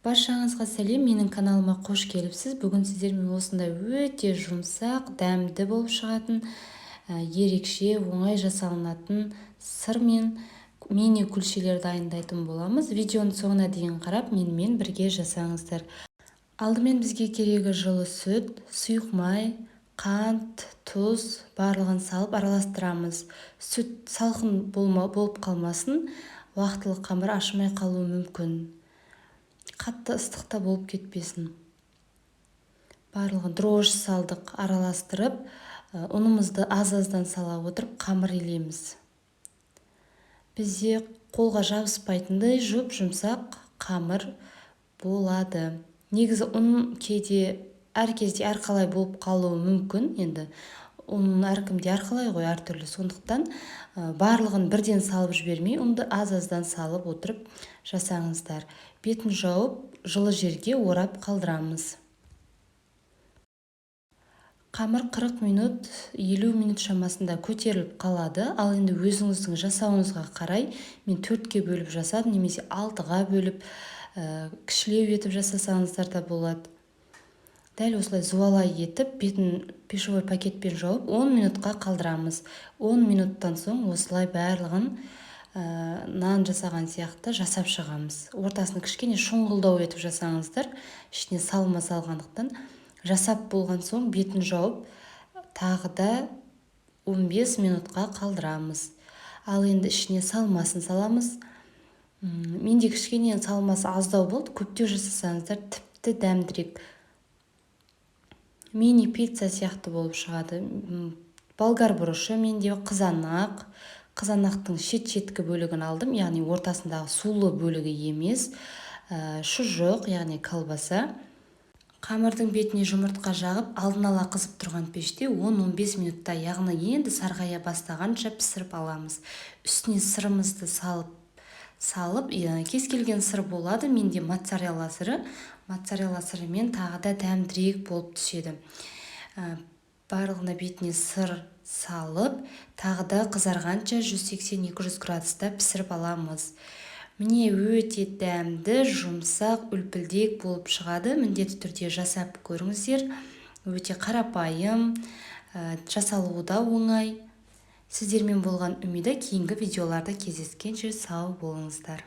Баршаңызға сәлем, менің каналыма қош келіпсіз. Бүгін сіздермен осындай өте жұмсақ, дәмді болып шығатын, ерекше оңай жасалынатын сыр мен мини күлшелер дайындайтын боламыз. Видеоның соңына дейін қарап, менімен бірге жасаңыздар. Алдымен бізге керегі жылы сүт, сұйық май, қант, тұз, барлығын салып араластырамыз. Сүт салқын болып қалмасын, уақытылы қамыр ашымай қалуы мүмкін. Қатты ыстықта болып кетпесін. Барлығын дрожжи салдық, араластырып, ұнымызды аз-аздан сала отырып қамыр илейміз. Бізде қолға жабыспайтындай жұп-жұмсақ қамыр болады. Негізі ұн кейде әр кезде әрқалай болып қалуы мүмкін. Енді ұн әркімде әрқалай ғой, әртүрлі. Сондықтан барлығын бірден салып жібермей, ұнды аз-аздан салып отырып жасаңыздар. Бетін жауып, жылы жерге орап қалдырамыз. Қамыр 40 минут, 50 минут шамасында көтеріліп қалады. Ал енді өзіңіздің жасауыңызға қарай, мен 4-ке бөліп жасадым, немесе 6-ға бөліп, кішілеу етіп жасасаңыздар да болады. Дәл осылай зуалай етіп, бетін пищевой пакетпен жауып, 10 минутқа қалдырамыз. 10 минуттан соң осылай барлығын нан жасаған сияқты жасап шығамыз. Ортасын кішкене шұңғылдау етіп жасаңыздар, ішіне салма салғандықтан. Жасап болған соң бетін жауып, тағы да 15 минутқа қалдырамыз. Ал енді ішіне салмасын саламыз. Менде кішкене салмасы аздау болды, көптеу жасасаңыздар тіпті дәмдірек. Мини пицца сияқты болып шығады. Болгар бұрышы менде, қызанақ. Қызанақтың шет-шеткі бөлігін алдым, яғни ортасындағы сулы бөлігі емес. Шұжық, яғни колбаса. Қамырдың бетіне жұмыртқа жағып, алдын ала қызып тұрған пеште 10-15 минутта, яғни енді сарғая бастағанша пісіріп аламыз. Үстіне сырымызды салып, кез келген сыр болады, менде моцарелла сыры. Моцарелла сырымен тағы да дәмдірек болып түседі. Барлығына бетіне сыр салып, тағы да қызарғанша 180-200 градуста пісіріп аламыз. Міне, өте дәмді, жұмсақ, үлпілдек болып шығады. Міндетті түрде жасап көріңіздер. Өте қарапайым, жасалуы да оңай. Сіздермен болған Үмида. Кейінгі видеоларда кездескенше сау болыңыздар.